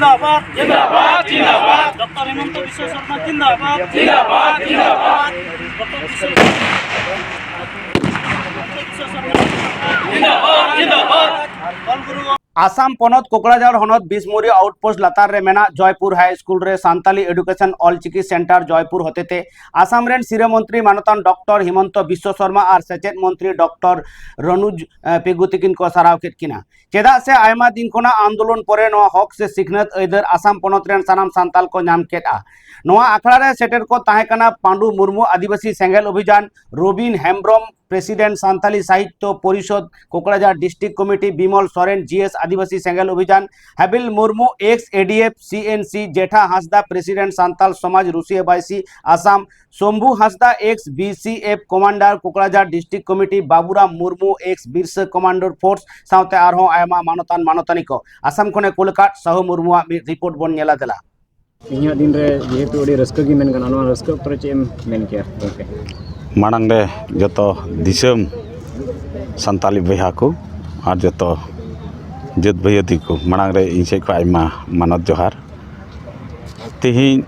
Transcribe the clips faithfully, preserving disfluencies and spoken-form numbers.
जिंदाबाद, जिंदाबाद, जिंदाबाद। डॉक्टर हिमंत विश्व शर्मा जिंदाबाद। जिंदाबाद, जिंदाबाद। डॉक्टर विश्व, डॉक्टर विश्व शर्मा जिंदाबाद, जिंदाबाद। ᱚᱞ ᱜᱩᱨᱩ ᱟᱥᱟᱢ ᱯᱚᱱᱚᱛ ᱠᱳᱠᱲᱟᱡᱷᱟᱲ ᱦᱚᱱᱚᱛ ᱵᱤᱥᱢᱩᱨᱤ ᱟᱣᱩᱴᱯᱳᱥᱴ ᱞᱟᱛᱟᱨ ᱨᱮ ᱢᱮᱱᱟᱜ ᱡᱚᱭᱯᱩᱨ ᱦᱟᱭ ᱥᱠᱩᱞ ᱨᱮ ᱥᱟᱱᱛᱟᱞᱤ ᱮᱰᱩᱠᱮᱥᱚᱱ ᱚᱞᱪᱤᱠᱤ ᱥᱮᱱᱴᱟᱨ ᱡᱚᱭᱯᱩᱨ ᱦᱚᱛᱮᱛᱮ ᱟᱥᱟᱢ ᱨᱮᱱ ᱥᱤᱨᱟᱹ ᱢᱚᱱᱛᱨᱤ ᱢᱟᱱᱚᱛᱟᱱ ᱰᱚᱠᱴᱚᱨ ᱦᱤᱢᱚᱱᱛᱚ ᱵᱤᱥᱥᱚ ᱥᱚᱨᱢᱟ ᱟᱨ ᱥᱮᱪᱮᱫ ᱢᱚᱱᱛᱨᱤ ᱰᱚᱠᱴᱚᱨ ᱨᱚᱱᱩᱡᱽ, ᱮ, ᱯᱮᱜᱩ ᱛᱤᱠᱤᱱ ᱠᱚ ᱥᱟᱨᱦᱟᱣ ᱠᱮᱫ ᱠᱤᱱᱟ᱾ ᱪᱮᱫᱟᱜ ᱥᱮ ᱟᱭᱢᱟ ᱫᱤᱱ ᱠᱷᱚᱱᱟᱜ ᱟᱱᱫᱳᱞᱚᱱ ᱯᱚᱨᱮ ᱱᱚᱣᱟ ᱦᱚᱠ ᱥᱮ ᱥᱤᱠᱷᱱᱟᱹᱛ ᱟᱹᱭᱫᱟᱹᱨ ᱟᱥᱟᱢ ᱯᱚᱱᱚᱛ ᱨᱮᱱ ᱥᱟᱱᱟᱢ ᱥᱟᱱᱛᱟᱞ ᱠᱚ ᱧᱟᱢ ᱠᱮᱫᱼᱟ᱾ ᱱᱚᱣᱟ ᱟᱠᱷᱲᱟ ᱨᱮ ᱥᱮᱴᱮᱨ ᱠᱚ ᱛᱟᱦᱮᱸ ᱠᱟᱱᱟ ᱯᱟᱸᱰᱩ ᱢᱩᱨᱢᱩ ᱟᱹᱫᱤᱵᱟᱹᱥᱤ ᱥᱮᱸᱜᱮᱞ ᱚᱵᱷᱤᱡᱟᱱ, Robin Hembrom president Santali Sahitya ᱯᱚᱨᱤᱥᱚᱫ Kokrajhar district committee, Bimal Soren G S ᱟᱹᱫᱤᱵᱟᱹᱥᱤ ᱥᱮᱸᱜᱮᱞ ᱚᱵᱷᱤᱡᱟᱱ, ᱦᱟᱵᱤᱞ ᱢᱩᱨᱢᱩ ᱮᱠᱥ ᱮ ᱰᱤ ᱮᱯᱷ ᱥᱤ ᱮᱱ ᱥᱤ, ᱡᱮᱴᱷᱟ ᱦᱟᱸᱥᱫᱟ ᱯᱨᱮᱥᱤᱰᱮᱱᱴ ᱥᱟᱱᱛᱟᱞ ᱥᱚᱢᱟᱡᱽ ᱨᱩᱥᱤᱭᱟᱹ ᱵᱟᱭᱥᱤ ᱟᱥᱟᱢ, ᱥᱚᱢᱵᱷᱩ ᱦᱟᱸᱥᱫᱟ X B C F commander Kokrajhar district committee, Baburam Murmu X Birsa commander force ᱥᱟᱶᱛᱮ ᱟᱨᱦᱚᱸ ᱟᱭᱢᱟ ᱢᱟᱱᱚᱛᱟᱱ ᱢᱟᱱᱚᱛᱟᱱᱤ ᱠᱚ᱾ ᱟᱥᱟᱢ ᱠᱷᱚᱱᱮ ᱠᱩᱞ ᱟᱠᱟᱫ ᱥᱟᱦᱩ ᱢᱩᱨᱢᱩᱣᱟᱜ ᱢᱤᱫ ᱨᱤᱯᱳᱨᱴ ᱵᱚᱱ ᱧᱮᱞᱟ ᱫᱮᱞᱟ᱾ ᱛᱮᱦᱮᱧᱟᱜ ᱫᱤᱱ ᱨᱮ ᱡᱮᱦᱮᱛᱩ ᱟᱹᱰᱤ ᱨᱟᱹᱥᱠᱟᱹ ᱜᱮ ᱢᱮᱱ ᱜᱟᱱᱚᱜᱼᱟ, ᱱᱚᱣᱟ ᱨᱟᱹᱥᱠᱟᱹ ᱚᱠᱛᱚ ᱨᱮ ᱪᱮᱫ ᱮᱢ ᱢᱮᱱ ᱠᱮᱭᱟ ᱜᱚᱢᱠᱮ? ᱢᱟᱲᱟᱝ ᱨᱮ ᱡᱚᱛᱚ ᱫᱤᱥᱚᱢ ᱥᱟᱱᱛᱟᱞᱤ ᱵᱚᱭᱦᱟ ᱠᱚ ᱟᱨ ᱡᱚᱛᱚ ᱡᱟᱹᱛ ᱵᱷᱟᱹᱭᱟᱹᱫᱤ ᱠᱚ ᱢᱟᱲᱟᱝ ᱨᱮ ᱤᱧ ᱥᱮᱫ ᱠᱷᱚᱱ ᱟᱭᱢᱟ ᱢᱟᱱᱚᱛ ᱡᱚᱦᱟᱨ᱾ ᱛᱮᱦᱮᱧ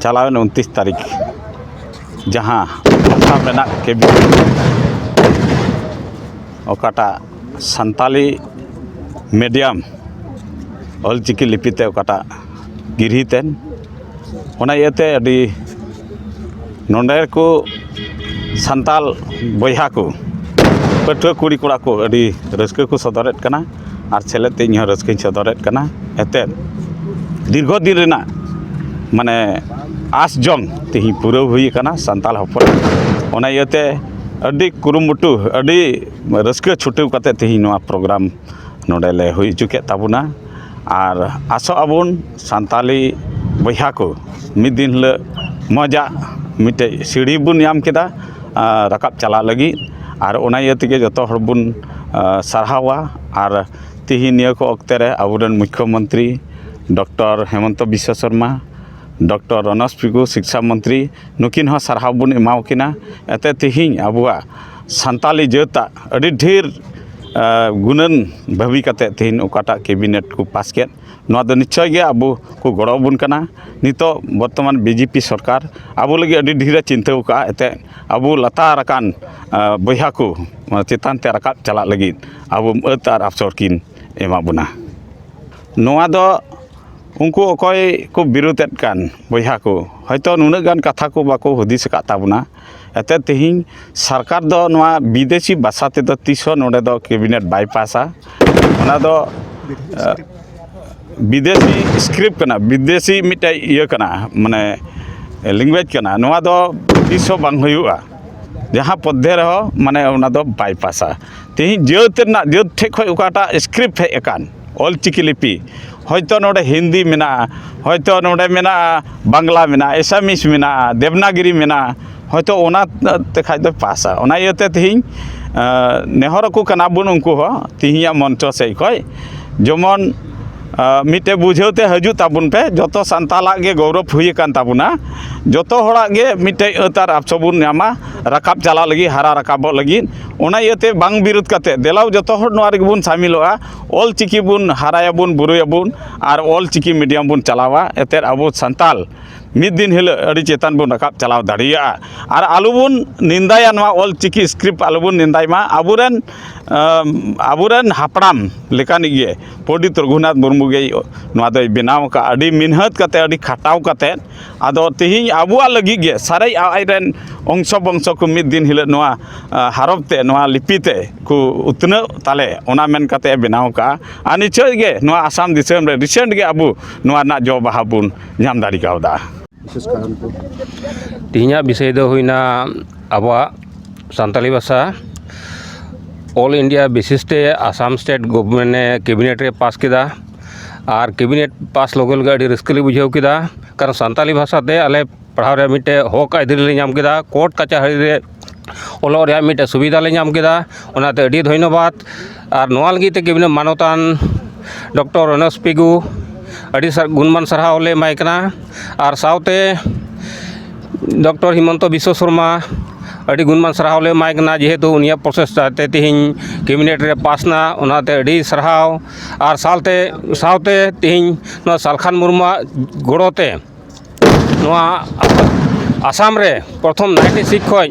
ᱪᱟᱞᱟᱣᱮᱱ ᱩᱱᱛᱤᱥ ᱛᱟᱹᱨᱤᱠᱷ ᱡᱟᱦᱟᱸ ᱟᱥᱟᱢ ᱨᱮᱱᱟᱜ ᱠᱮᱵᱤᱱᱮᱴ ᱚᱠᱟᱴᱟᱜ ᱥᱟᱱᱛᱟᱞᱤ ᱢᱤᱰᱤᱭᱟᱢ ᱚᱞᱪᱤᱠᱤ ᱞᱤᱯᱤᱛᱮ ᱚᱠᱟᱴᱟᱜ ᱜᱤᱨᱦᱤᱛᱮᱱ, ᱚᱱᱟ ᱤᱭᱟᱹᱛᱮ ᱟᱹᱰᱤ ᱱᱚᱰᱮ ᱠᱚ ᱥᱟᱱᱛᱟᱞ ᱵᱚᱭᱦᱟ ᱠᱚ, ᱯᱟᱹᱴᱷᱩᱣᱟᱹ ᱠᱩᱲᱤ ᱠᱚᱲᱟ ᱠᱚ ᱟᱹᱰᱤ ᱨᱟᱹᱥᱠᱟᱹ ᱠᱚ ᱥᱚᱫᱚᱨᱮᱫ ᱠᱟᱱᱟ ᱟᱨ ᱥᱮᱞᱮᱫ ᱛᱮ ᱤᱧ ᱦᱚᱸ ᱨᱟᱹᱥᱠᱟᱹᱧ ᱥᱚᱫᱚᱨᱮᱫ ᱠᱟᱱᱟ᱾ ᱮᱱᱛᱮᱫ ᱫᱤᱨᱜᱷᱚ ᱫᱤᱱ ᱨᱮᱱᱟᱜ ᱢᱟᱱᱮ ᱟᱸᱥ ᱡᱚᱝ ᱛᱮᱦᱮᱧ ᱯᱩᱨᱟᱹᱣ ᱦᱩᱭ ᱟᱠᱟᱱᱟ ᱥᱟᱱᱛᱟᱲ ᱦᱚᱯᱚᱱ᱾ ᱚᱱᱟ ᱤᱭᱟᱹᱛᱮ ᱟᱹᱰᱤ ᱠᱩᱨᱩᱢᱩᱴᱩ, ᱟᱹᱰᱤ ᱨᱟᱹᱥᱠᱟᱹ ᱪᱷᱩᱴᱟᱹᱣ ᱠᱟᱛᱮ ᱛᱮᱦᱮᱧ ᱱᱚᱣᱟ ᱯᱨᱳᱜᱨᱟᱢ ᱱᱚᱰᱮ ᱞᱮ ᱦᱩᱭ ᱦᱚᱪᱚ ᱠᱮᱫ ᱛᱟᱵᱚᱱᱟ᱾ ᱟᱨ ᱟᱥᱚᱜ ᱟᱵᱚᱱ ᱥᱟᱱᱛᱟᱞᱤ ᱵᱚᱭᱦᱟ ᱠᱚ ᱢᱤᱫ ᱫᱤᱱ ᱦᱤᱞᱳᱜ ᱢᱚᱡᱟᱜ ᱢᱤᱫᱴᱮᱡ ᱥᱤᱲᱦᱤ ᱵᱚᱱ ᱧᱟᱢ ᱠᱮᱫᱟ, ᱟᱨ ᱨᱟᱠᱟᱵ ᱪᱟᱞᱟᱜ ᱞᱟᱹᱜᱤᱫ᱾ ᱟᱨ ᱚᱱᱟ ᱤᱭᱟᱹ ᱛᱮᱜᱮ ᱡᱚᱛᱚ ᱦᱚᱲ ᱵᱚᱱ, ᱟᱨ, ᱥᱟᱨᱦᱟᱣᱟ᱾ ᱟᱨ ᱛᱤᱦᱤᱧ ᱱᱤᱭᱟᱹ ᱠᱚ ᱚᱠᱛᱮ ᱨᱮ ᱟᱵᱚᱨᱮᱱ ᱢᱩᱠᱷᱭᱚᱢᱚᱱᱛᱨᱤ ᱰᱚᱠᱴᱚᱨ ᱦᱮᱢᱚᱱᱛᱚ ᱵᱤᱥᱥᱚ ᱥᱚᱨᱢᱟ, ᱰᱚᱠᱴᱚᱨ ᱨᱚᱱᱚᱡᱽ ᱯᱮᱜᱩ ᱥᱤᱠᱥᱟ ᱢᱚᱱᱛᱨᱤ, ᱱᱩᱠᱤᱱ ᱦᱚᱸ ᱥᱟᱨᱦᱟᱣ ᱵᱚᱱ ᱮᱢᱟᱣᱟᱠᱤᱱᱟ᱾ ᱮᱱᱛᱮ ᱛᱤᱦᱤᱧ ᱟᱵᱚᱣᱟᱜ ᱥᱟᱱᱛᱟᱞᱤ ᱡᱟᱹᱛᱟᱜ ᱟᱹᱰᱤ ᱰᱷᱮᱨ ᱜᱩᱱᱟᱹᱱ ᱵᱷᱟᱹᱵᱤ ᱠᱟᱛᱮ ᱛᱮᱦᱮᱧ ᱚᱠᱟᱴᱟᱜ ᱠᱮᱵᱤᱱᱮᱴ ᱠᱚ ᱯᱟᱥ ᱠᱮᱫ, ᱱᱚᱣᱟ ᱫᱚ ᱱᱤᱥᱪᱚᱭ ᱜᱮ ᱟᱵᱚ ᱠᱚ ᱜᱚᱲᱚ ᱟᱵᱚᱱ ᱠᱟᱱᱟ᱾ ᱱᱤᱛᱚᱜ ᱵᱚᱨᱛᱚᱢᱟᱱ ᱵᱤᱡᱮᱯᱤ ᱥᱚᱨᱠᱟᱨ ᱟᱵᱚ ᱞᱟᱹᱜᱤᱫ ᱟᱹᱰᱤ ᱰᱷᱮᱨ ᱮ ᱪᱤᱱᱛᱟᱹ ᱟᱠᱟᱫᱼᱟ᱾ ᱮᱱᱛᱮᱫ ᱟᱵᱚ ᱞᱟᱛᱟᱨ ᱟᱠᱟᱱ ᱵᱚᱭᱦᱟ ᱠᱚ ᱪᱮᱛᱟᱱ ᱛᱮ ᱨᱟᱠᱟᱵ ᱪᱟᱞᱟᱜ ᱞᱟᱹᱜᱤᱫ ᱟᱵᱚ ᱟᱹᱛ ᱟᱨ ᱟᱯᱥᱚᱨ ᱠᱤᱱ ᱮᱢᱟ ᱵᱚᱱᱟ᱾ ᱱᱚᱣᱟ ᱫᱚ ᱩᱱᱠᱩ ᱚᱠᱚᱭ ᱠᱚ ᱵᱤᱨᱳᱫᱮᱫ ᱠᱟᱱ ᱵᱚᱭᱦᱟ ᱠᱚ ᱦᱚᱭᱛᱳ ᱱᱩᱱᱟᱹᱜ ᱜᱟᱱ ᱠᱟᱛᱷᱟ ᱠᱚ ᱵᱟᱠᱚ ᱦᱩᱫᱤᱥ ᱟᱠᱟᱫ ᱛᱟᱵᱚᱱᱟ᱾ ᱮᱱᱛᱮᱫ ᱛᱮᱦᱮᱧ ᱥᱚᱨᱠᱟᱨ ᱫᱚ ᱱᱚᱣᱟ ᱵᱤᱫᱮᱥᱤ ᱵᱷᱟᱥᱟ ᱛᱮᱫᱚ ᱛᱤᱥ ᱦᱚᱸ ᱱᱚᱰᱮ ᱫᱚ ᱠᱮᱵᱤᱱᱮᱴ ᱵᱟᱭ ᱯᱟᱥᱟ᱾ ᱚᱱᱟ ᱫᱚ ᱵᱤᱫᱮᱥᱤ ᱥᱠᱨᱤᱯᱴ ᱠᱟᱱᱟ, ᱵᱤᱫᱮᱥᱤ ᱢᱤᱫᱴᱮᱡ ᱤᱭᱟᱹ ᱠᱟᱱᱟ, ᱢᱟᱱᱮ ᱞᱮᱝᱜᱩᱭᱮᱡᱽ ᱠᱟᱱᱟ᱾ ᱱᱚᱣᱟ ᱫᱚ ᱛᱤᱥ ᱦᱚᱸ ᱵᱟᱝ ᱦᱩᱭᱩᱜᱼᱟ᱾ ᱡᱟᱦᱟᱸ ᱯᱚᱫᱽᱫᱷᱮ ᱨᱮᱦᱚᱸ ᱢᱟᱱᱮ ᱚᱱᱟ ᱫᱚ ᱵᱟᱭ ᱯᱟᱥᱟ᱾ ᱛᱮᱦᱮᱧ ᱡᱟᱹᱛ ᱨᱮᱱᱟᱜ, ᱡᱟᱹᱛ ᱴᱷᱮᱡ ᱠᱷᱚᱡ ᱚᱠᱟᱴᱟᱜ ᱥᱠᱨᱤᱯᱴ ᱦᱮᱡ ᱟᱠᱟᱱ ᱚᱞ ᱪᱤᱠᱤ ᱞᱤᱯᱤ, ᱦᱚᱭᱛᱳ ᱱᱚᱰᱮ ᱦᱤᱱᱫᱤ ᱢᱮᱱᱟᱜᱼᱟ, ᱦᱚᱭᱛᱳ ᱱᱚᱰᱮ ᱢᱮᱱᱟᱜᱼᱟ ᱵᱟᱝᱞᱟ, ᱢᱮᱱᱟᱜᱼᱟ ᱮᱥᱟᱢᱤᱥ, ᱢᱮᱱᱟᱜᱼᱟ ᱫᱮᱵᱽᱱᱟᱜᱤᱨᱤ, ᱢᱮᱱᱟᱜᱼᱟ, ᱦᱚᱭᱛᱳ ᱚᱱᱟ ᱛᱮ ᱠᱷᱟᱡ ᱫᱚ ᱯᱟᱥᱟ᱾ ᱚᱱᱟ ᱤᱭᱟᱹᱛᱮ ᱛᱮᱦᱮᱧ ᱱᱮᱦᱚᱨ ᱟᱠᱚ ᱠᱟᱱᱟ ᱵᱚᱱ ᱩᱱᱠᱩ ᱦᱚᱸ ᱛᱮᱦᱮᱧᱟᱜ ᱢᱚᱧᱪᱚ ᱥᱮᱫ ᱠᱷᱚᱡ, ᱡᱮᱢᱚᱱ ᱢᱤᱫᱴᱮᱡ ᱵᱩᱡᱷᱟᱹᱣ ᱛᱮ ᱦᱤᱡᱩᱜ ᱛᱟᱵᱚᱱ ᱯᱮ᱾ ᱡᱚᱛᱚ ᱥᱟᱱᱛᱟᱞᱟᱜ ᱜᱮ ᱜᱚᱨᱚᱵᱽ ᱦᱩᱭ ᱟᱠᱟᱱ ᱛᱟᱵᱚᱱᱟ᱾ ᱡᱚᱛᱚ ᱦᱚᱲᱟᱜ ᱜᱮ ᱢᱤᱫᱴᱮᱡ ᱟᱹᱛ ᱟᱨ ᱟᱯᱥᱚ ᱵᱚᱱ ᱧᱟᱢᱟ ᱨᱟᱠᱟᱵ ᱪᱟᱞᱟᱜ ᱞᱟᱹᱜᱤᱫ, ᱦᱟᱨᱟ ᱨᱟᱠᱟᱵᱚᱜ ᱞᱟᱹᱜᱤᱫ᱾ ᱚᱱᱟ ᱤᱭᱟᱹᱛᱮ ᱵᱟᱝ ᱵᱤᱨᱳᱫ ᱠᱟᱛᱮ ᱫᱮᱞᱟᱣ ᱡᱚᱛᱚ ᱦᱚᱲ ᱱᱚᱣᱟ ᱨᱮᱜᱮ ᱵᱚᱱ ᱥᱟᱢᱤᱞᱚᱜᱼᱟ᱾ ᱚᱞ ᱪᱤᱠᱤ ᱵᱚᱱ ᱦᱟᱨᱟᱭᱟᱵᱚᱱ, ᱵᱩᱨᱩᱭᱟᱵᱚᱱ ᱟᱨ ᱚᱞ ᱪᱤᱠᱤ ᱢᱤᱰᱤᱭᱟᱢ ᱵᱚᱱ ᱪᱟᱞᱟᱣᱟ᱾ ᱮᱱᱛᱮᱫ ᱟᱵᱚ ᱥᱟᱱᱛᱟᱞ ᱢᱤᱫ ᱫᱤᱱ ᱦᱤᱞᱳᱜ ᱟᱹᱰᱤ ᱪᱮᱛᱟᱱ ᱵᱚᱱ ᱨᱟᱠᱟᱵ ᱪᱟᱞᱟᱣ ᱫᱟᱲᱮᱭᱟᱜᱼᱟ᱾ ᱟᱨ ᱟᱞᱚᱵᱚᱱ ᱱᱤᱱᱫᱟᱭᱟ, ᱱᱚᱣᱟ ᱚᱞ ᱪᱤᱠᱤ ᱥᱠᱨᱤᱯᱴ ᱟᱞᱚᱵᱚᱱ ᱱᱤᱱᱫᱟᱭ ᱢᱟ᱾ ᱟᱵᱚᱨᱮᱱ ᱟᱵᱚᱨᱮᱱ ᱦᱟᱯᱲᱟᱢ ᱞᱮᱠᱟᱱᱤᱡ ᱜᱮ ᱯᱚᱱᱰᱤᱛ ᱨᱚᱜᱷᱩᱱᱟᱛᱷ ᱢᱩᱨᱢᱩ ᱜᱮ ᱱᱚᱣᱟ ᱫᱚᱭ ᱵᱮᱱᱟᱣ ᱟᱠᱟᱫᱼᱟ, ᱟᱹᱰᱤ ᱢᱤᱱᱦᱟᱹᱛ ᱠᱟᱛᱮ, ᱟᱹᱰᱤ ᱠᱷᱟᱴᱟᱣ ᱠᱟᱛᱮ᱾ ᱟᱫᱚ ᱛᱮᱦᱮᱧ ᱟᱵᱚᱣᱟᱜ ᱞᱟᱹᱜᱤᱫ ᱜᱮ ᱥᱟᱨᱮᱡ ᱟᱡ ᱨᱮᱱ ᱚᱝᱥᱚ ᱵᱚᱝᱥᱚ ᱠᱚ ᱢᱤᱫ ᱫᱤᱱ ᱦᱤᱞᱳᱜ ᱱᱚᱣᱟ ᱦᱟᱨᱚᱯ ᱛᱮ, ᱱᱚᱣᱟ ᱞᱤᱯᱤ ᱛᱮ ᱠᱚ ᱩᱛᱱᱟᱹᱜ ᱛᱟᱞᱮ, ᱚᱱᱟ ᱢᱮᱱ ᱠᱟᱛᱮ ᱮ ᱵᱮᱱᱟᱣ ᱟᱠᱟᱫᱼᱟ᱾ ᱟᱨ ᱱᱤᱥᱪᱚᱭ ᱜᱮ ᱱᱚᱣᱟ ᱟᱥᱟᱢ ᱫᱤᱥᱚᱢ ᱨᱮ ᱨᱤᱥᱮᱱᱴ ᱜᱮ ᱟᱵᱚ ᱱᱚᱣᱟ ᱨᱮᱱᱟᱜ ᱡᱚ ᱵᱟᱦᱟ ᱵᱚᱱ ᱧᱟᱢ ᱫᱟᱲᱮ ᱠᱟᱣᱫᱟ᱾ ᱛᱮᱦᱮᱧᱟᱜ ᱵᱤᱥᱚᱭ ᱫᱚ ᱦᱩᱭᱱᱟ ᱟᱵᱚᱣᱟᱜ ᱥᱟᱱᱛᱟᱞᱤ ᱵᱷᱟᱥᱟ᱾ ᱚᱞ ᱤᱱᱰᱤᱭᱟ ᱵᱮᱥᱤᱥ ᱛᱮ ᱟᱥᱟᱢ ᱥᱴᱮᱴ ᱜᱚᱵᱷᱚᱨᱱᱢᱮᱱᱴ ᱮ ᱠᱮᱵᱤᱱᱮᱴ ᱨᱮ ᱯᱟᱥ ᱠᱮᱫᱟ᱾ ᱟᱨ ᱠᱮᱵᱤᱱᱮᱴ ᱯᱟᱥ ᱞᱚᱜᱮ ᱞᱚᱜᱮ ᱟᱹᱰᱤ ᱨᱟᱹᱥᱠᱟᱹ ᱞᱮ ᱵᱩᱡᱷᱟᱹᱣ ᱠᱮᱫᱟ, ᱠᱟᱨᱚᱱ ᱥᱟᱱᱛᱟᱞᱤ ᱵᱷᱟᱥᱟ ᱛᱮ ᱟᱞᱮ ᱯᱟᱲᱦᱟᱣ ᱨᱮ ᱢᱤᱫᱴᱮᱡ ᱦᱚᱠ ᱟᱹᱭᱫᱟᱹᱨᱤ ᱞᱮ ᱧᱟᱢ ᱠᱮᱫᱟ, ᱠᱳᱨᱴ ᱠᱟᱪᱟᱦᱟᱹᱨᱤ ᱨᱮ ᱚᱞᱚᱜ ᱨᱮᱭᱟᱜ ᱢᱤᱫᱴᱮᱡ ᱥᱩᱵᱤᱫᱷᱟ ᱞᱮ ᱧᱟᱢ ᱠᱮᱫᱟ᱾ ᱚᱱᱟᱛᱮ ᱟᱹᱰᱤ ᱫᱷᱚᱱᱭᱚᱵᱟᱫᱽ᱾ ᱟᱨ ᱱᱚᱣᱟ ᱞᱟᱹᱜᱤᱫ ᱛᱮ ᱠᱮᱵᱤᱱᱮᱴ ᱢᱟᱱᱚᱛᱟᱱ ᱰᱚᱠᱴᱚᱨ ᱨᱚᱱᱚᱥ ᱯᱤᱜᱩ ᱟᱹᱰᱤ ᱥᱟᱨ-, ᱜᱩᱱᱢᱟᱱ ᱥᱟᱨᱦᱟᱣ ᱞᱮ ᱮᱢᱟᱭ ᱠᱟᱱᱟ᱾ ᱟᱨ ᱥᱟᱶᱛᱮ ᱰᱚᱠᱴᱚᱨ ᱦᱤᱢᱚᱱᱛᱚ ᱵᱤᱥᱥᱚ ᱥᱚᱨᱢᱟ, ᱟᱹᱰᱤ ᱜᱩᱱᱢᱟᱱ ᱥᱟᱨᱦᱟᱣ ᱞᱮ ᱮᱢᱟᱭ ᱠᱟᱱᱟ, ᱡᱮᱦᱮᱛᱩ ᱩᱱᱤᱭᱟᱜ ᱯᱨᱚᱥᱮᱥ ᱛᱮ ᱛᱮᱦᱮᱧ ᱠᱮᱵᱤᱱᱮᱴ ᱨᱮ ᱯᱟᱥ ᱱᱟ, ᱚᱱᱟᱛᱮ ᱟᱹᱰᱤ ᱥᱟᱨᱦᱟᱣ᱾ ᱟᱨ ᱥᱟᱶᱛᱮ, ᱥᱟᱶᱛᱮ ᱛᱮᱦᱮᱧ ᱱᱚᱣᱟ ᱥᱟᱞᱠᱷᱟᱱ ᱢᱩᱨᱢᱩᱣᱟᱜ ᱜᱚᱲᱚ ᱛᱮ ᱱᱚᱣᱟ ᱟᱥᱟᱢ ᱨᱮ ᱯᱨᱚᱛᱷᱚᱢ ᱱᱟᱭᱤᱱᱴᱤ ᱥᱤᱠᱥ ᱠᱷᱚᱱ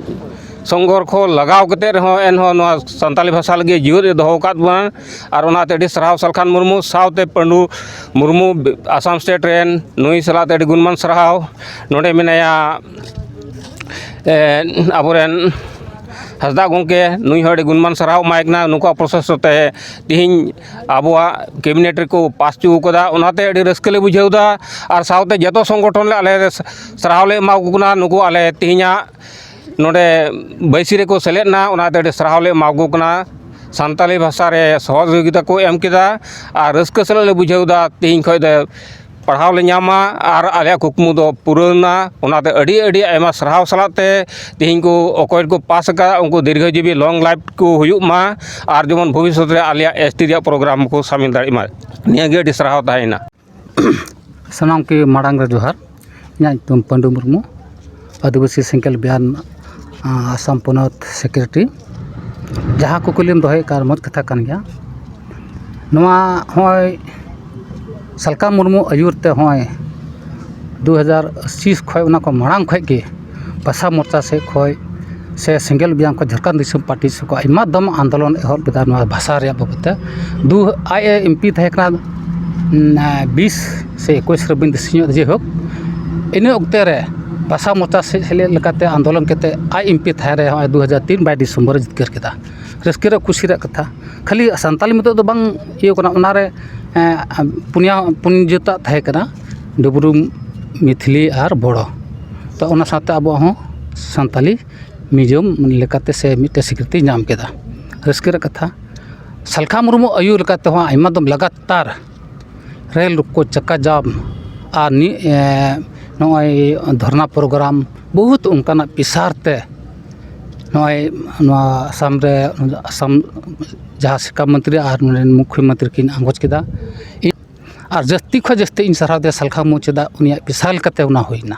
ᱥᱚᱝᱜᱷᱚᱨᱥᱚ ᱞᱟᱜᱟᱣ ᱠᱟᱛᱮ ᱨᱮᱦᱚᱸ, ᱮᱱᱦᱚᱸ ᱱᱚᱣᱟ ᱥᱟᱱᱛᱟᱞᱤ ᱵᱷᱟᱥᱟ ᱞᱟᱹᱜᱤᱫ ᱡᱤᱣᱮᱫ ᱮ ᱫᱚᱦᱚ ᱟᱠᱟᱫ ᱵᱚᱱᱟ᱾ ᱟᱨ ᱚᱱᱟᱛᱮ ᱟᱹᱰᱤ ᱥᱟᱨᱦᱟᱣ ᱥᱟᱞᱠᱷᱟᱱ ᱢᱩᱨᱢᱩ, ᱥᱟᱶᱛᱮ ᱯᱟᱹᱰᱩ ᱢᱩᱨᱢᱩ, ᱟᱥᱟᱢ ᱥᱴᱮᱴ ᱨᱮᱱ, ᱱᱩᱭ ᱥᱟᱞᱟᱜ ᱛᱮ ᱟᱹᱰᱤ ᱜᱩᱱᱢᱟᱱ ᱥᱟᱨᱦᱟᱣ᱾ ᱱᱚᱰᱮ ᱢᱮᱱᱟᱭᱟ, ᱮ, ᱟᱵᱚᱨᱮᱱ ᱦᱟᱸᱥᱫᱟ ᱜᱚᱢᱠᱮ, ᱱᱩᱭ ᱦᱚᱸ ᱟᱹᱰᱤ ᱜᱩᱱᱢᱟᱱ ᱥᱟᱨᱦᱟᱣ ᱮᱢᱟᱭ ᱠᱟᱱᱟ᱾ ᱱᱩᱠᱩᱣᱟᱜ ᱯᱨᱚᱥᱮᱥ ᱛᱮ ᱛᱮᱦᱮᱧ ᱟᱵᱚᱣᱟᱜ ᱠᱮᱵᱤᱱᱮᱴ ᱨᱮᱠᱚ ᱯᱟᱥ ᱦᱚᱪᱚ ᱠᱟᱫᱟ, ᱚᱱᱟᱛᱮ ᱟᱹᱰᱤ ᱨᱟᱹᱥᱠᱟᱹ ᱞᱮ ᱵᱩᱡᱷᱟᱹᱣ ᱮᱫᱟ᱾ ᱟᱨ ᱥᱟᱶᱛᱮ ᱡᱚᱛᱚ ᱥᱚᱝᱜᱚᱴᱷᱚᱱ ᱞᱮ, ᱟᱞᱮ ᱥᱟᱨᱦᱟᱣ ᱞᱮ ᱮᱢᱟ ᱠᱚ ᱠᱟᱱᱟ᱾ ᱱᱩᱠᱩ ᱟᱞᱮ ᱛᱮᱦᱮᱧᱟᱜ ᱱᱚᱰᱮ ᱵᱟᱹᱭᱥᱤ ᱨᱮᱠᱚ ᱥᱮᱞᱮᱫ ᱮᱱᱟ, ᱚᱱᱟᱛᱮ ᱟᱹᱰᱤ ᱥᱟᱨᱦᱟᱣ ᱞᱮ ᱮᱢᱟ ᱠᱚ ᱠᱟᱱᱟ᱾ ᱥᱟᱱᱛᱟᱞᱤ ᱵᱷᱟᱥᱟ ᱨᱮ ᱥᱚᱦᱚᱡᱳᱜᱤᱛᱟ ᱠᱚ ᱮᱢ ᱠᱮᱫᱟ ᱟᱨ ᱨᱟᱹᱥᱠᱟᱹ ᱥᱟᱞᱟᱜ ᱞᱮ ᱵᱩᱡᱷᱟᱹᱣ ᱮᱫᱟ᱾ ᱛᱮᱦᱮᱧ ᱠᱷᱚᱱ ᱫᱚ ᱯᱟᱲᱦᱟᱣ ᱞᱮ ᱧᱟᱢᱟ ᱟᱨ ᱟᱞᱮᱭᱟᱜ ᱠᱩᱠᱢᱩ ᱫᱚ ᱯᱩᱨᱟᱹᱣ ᱮᱱᱟ᱾ ᱚᱱᱟᱛᱮ ᱟᱹᱰᱤ, ᱟᱹᱰᱤ ᱟᱭᱢᱟ ᱥᱟᱨᱦᱟᱣ ᱥᱟᱞᱟᱜ ᱛᱮ ᱛᱮᱦᱮᱧ ᱠᱚ ᱚᱠᱚᱭ ᱠᱚ ᱯᱟᱥ ᱟᱠᱟᱫ, ᱩᱱᱠᱩ ᱫᱤᱨᱜᱷᱚᱡᱤᱵᱤ, ᱞᱚᱝ ᱞᱟᱭᱤᱯᱷ ᱠᱚ ᱦᱩᱭᱩᱜ ᱢᱟ ᱟᱨ ᱡᱮᱢᱚᱱ ᱵᱷᱚᱵᱤᱥᱥᱚᱛ ᱨᱮ ᱟᱞᱮᱭᱟᱜ ᱮᱥ ᱴᱤ ᱨᱮᱭᱟᱜ ᱯᱨᱳᱜᱨᱟᱢ ᱠᱚ ᱥᱟᱢᱤᱞ ᱫᱟᱲᱮᱭᱟᱜ ᱢᱟ᱾ ᱱᱤᱭᱟᱹ ᱜᱮ ᱟᱹᱰᱤ ᱥᱟᱨᱦᱟᱣ ᱛᱟᱦᱮᱸᱭᱮᱱᱟ᱾ ᱥᱟᱱᱟᱢ ᱠᱚ ᱢᱟᱲᱟᱝ ᱨᱮ ᱡᱚᱦᱟᱨ᱾ ᱤᱧᱟᱹᱜ ᱧᱩᱛᱩᱢ ᱯᱟᱹᱰᱩ ᱢᱩᱨᱢᱩ, ᱟᱹᱫᱤᱵᱟᱹᱥᱤ ᱥᱮᱸᱜᱮᱞ ᱵᱮᱭᱟᱱ, ᱟ, ᱟᱥᱟᱢ ᱯᱚᱱᱚᱛ ᱥᱮᱠᱨᱮᱴᱟᱨᱤ᱾ ᱡᱟᱦᱟᱸ ᱠᱩᱠᱞᱤᱢ ᱫᱚᱦᱚᱭᱮᱫ ᱠᱟᱱ, ᱢᱚᱡᱽ ᱠᱟᱛᱷᱟ ᱠᱟᱱ ᱜᱮᱭᱟ᱾ ᱱᱚᱣᱟ ᱦᱚᱸᱜᱼᱚᱭ ᱥᱟᱞᱠᱷᱟ ᱢᱩᱨᱢᱩ ᱟᱹᱭᱩᱨ ᱛᱮ ᱦᱚᱸᱜᱼᱚᱭ ᱫᱩ ᱦᱟᱡᱟᱨ ᱤᱥᱤ ᱠᱷᱚᱱ, ᱚᱱᱟ ᱠᱚ ᱢᱟᱲᱟᱝ ᱠᱷᱚᱱ ᱜᱮ ᱵᱷᱟᱥᱟ ᱢᱳᱨᱪᱟ ᱥᱮᱫ ᱠᱷᱚᱱ ᱥᱮ ᱥᱮᱸᱜᱮᱞ ᱵᱮᱭᱟᱱ ᱠᱷᱚᱱ ᱡᱷᱟᱲᱠᱷᱚᱸᱰ ᱫᱤᱥᱚᱢ ᱯᱟᱨᱴᱤ ᱥᱮᱫ ᱠᱷᱚᱱ ᱟᱭᱢᱟ ᱫᱚᱢ ᱟᱱᱫᱳᱞᱚᱱ ᱮᱦᱚᱵ ᱞᱮᱫᱟ ᱱᱚᱣᱟ ᱵᱷᱟᱥᱟ ᱨᱮᱭᱟᱜ ᱵᱟᱵᱚᱫ ᱛᱮ᱾ ᱫᱩ, ᱟᱡ ᱮ ᱮᱢ ᱯᱤ ᱛᱟᱦᱮᱸ ᱠᱟᱱᱟ, ᱩᱸ, ᱵᱤᱥ ᱥᱮ ᱮᱠᱩᱥ ᱨᱮ, ᱵᱟᱹᱧ ᱫᱤᱥᱟᱹ ᱧᱚᱜ ᱮᱫᱟ, ᱡᱮᱦᱳᱠ, ᱤᱱᱟᱹ ᱚᱠᱛᱮ ᱨᱮ ᱵᱷᱟᱥᱟ ᱢᱳᱨᱪᱟ ᱥᱮᱫ ᱥᱮᱞᱮᱫ ᱞᱮᱠᱟᱛᱮ ᱟᱱᱫᱳᱞᱚᱱ ᱠᱟᱛᱮ ᱟᱡ ᱮᱢ ᱯᱤ ᱛᱟᱦᱮᱸ ᱨᱮ ᱦᱚᱸᱜᱼᱚᱭ ᱫᱩ ᱦᱟᱡᱟᱨ ᱛᱤᱱ ᱵᱟᱭᱤᱥ ᱰᱤᱥᱮᱢᱵᱚᱨ ᱨᱮ ᱡᱤᱛᱠᱟᱹᱨ ᱠᱮᱫᱟ᱾ ᱨᱟᱹᱥᱠᱟᱹ ᱨᱮᱭᱟᱜ, ᱠᱩᱥᱤ ᱨᱮᱭᱟᱜ ᱠᱟᱛᱷᱟ᱾ ᱠᱷᱟᱹᱞᱤ ᱥᱟᱱᱛᱟᱞᱤ ᱢᱚᱛᱚ ᱫᱚ ᱵᱟᱝ ᱤᱭᱟᱹ ᱠᱟᱱᱟ, ᱚᱱᱟᱨᱮ, ᱮᱸ, ᱯᱩᱱᱭᱟ, ᱯᱩᱱ ᱡᱟᱹᱛᱟᱜ ᱛᱟᱦᱮᱸ ᱠᱟᱱᱟ, ᱰᱩᱵᱽᱨᱩ, ᱢᱤᱛᱷᱤᱞᱤ ᱟᱨ ᱵᱚᱲᱚ᱾ ᱛᱚ, ᱚᱱᱟ ᱥᱟᱶᱛᱮ ᱟᱵᱚᱣᱟᱜ ᱦᱚᱸ ᱥᱟᱱᱛᱟᱞᱤ ᱢᱤᱭᱩᱡᱤᱭᱟᱢ ᱞᱮᱠᱟᱛᱮ ᱥᱮ ᱢᱤᱫᱴᱮᱱ ᱥᱤᱠᱨᱤᱛᱤ ᱧᱟᱢ ᱠᱮᱫᱟ᱾ ᱨᱟᱹᱥᱠᱟᱹ ᱨᱮᱭᱟᱜ ᱠᱟᱛᱷᱟ, ᱥᱟᱞᱠᱷᱟ ᱢᱩᱨᱢᱩ ᱟᱹᱭᱩᱨ ᱞᱮᱠᱟᱛᱮ ᱦᱚᱸ ᱟᱭᱢᱟ ᱫᱚᱢ ᱞᱟᱜᱟᱛᱟᱨ ᱨᱮᱞ ᱨᱳᱠᱳ, ᱪᱟᱠᱟ ᱡᱟᱢ ᱟᱨ ᱱᱤ-, ᱮ, ᱱᱚᱜᱼᱚᱭ ᱫᱷᱚᱨᱱᱟ ᱯᱨᱳᱜᱨᱟᱢ, ᱵᱚᱦᱩᱛ ᱚᱱᱠᱟᱱᱟᱜ ᱯᱮᱥᱟᱨ ᱛᱮ ᱱᱚᱜᱼᱚᱭ ᱱᱚᱣᱟ ᱟᱥᱟᱢ ᱨᱮ, ᱟᱥᱟᱢ ᱡᱟᱦᱟᱸ ᱥᱤᱠᱠᱷᱟ ᱢᱚᱱᱛᱨᱤ ᱟᱨ ᱱᱚᱰᱮᱱ ᱢᱩᱠᱷᱭᱚ ᱢᱚᱱᱛᱨᱤ ᱠᱤᱱ ᱟᱸᱜᱚᱪ ᱠᱮᱫᱟ᱾ ᱟᱨ ᱡᱟᱹᱥᱛᱤ ᱠᱷᱚᱱ ᱡᱟᱹᱥᱛᱤ ᱤᱧ ᱥᱟᱨᱦᱟᱣ ᱫᱮᱭᱟ ᱥᱟᱞᱠᱷᱟ ᱢᱩᱨᱢᱩ, ᱪᱮᱫᱟᱜ ᱩᱱᱤᱭᱟᱜ ᱯᱮᱥᱟᱨ ᱞᱮᱠᱟᱛᱮ ᱚᱱᱟ ᱦᱩᱭᱱᱟ᱾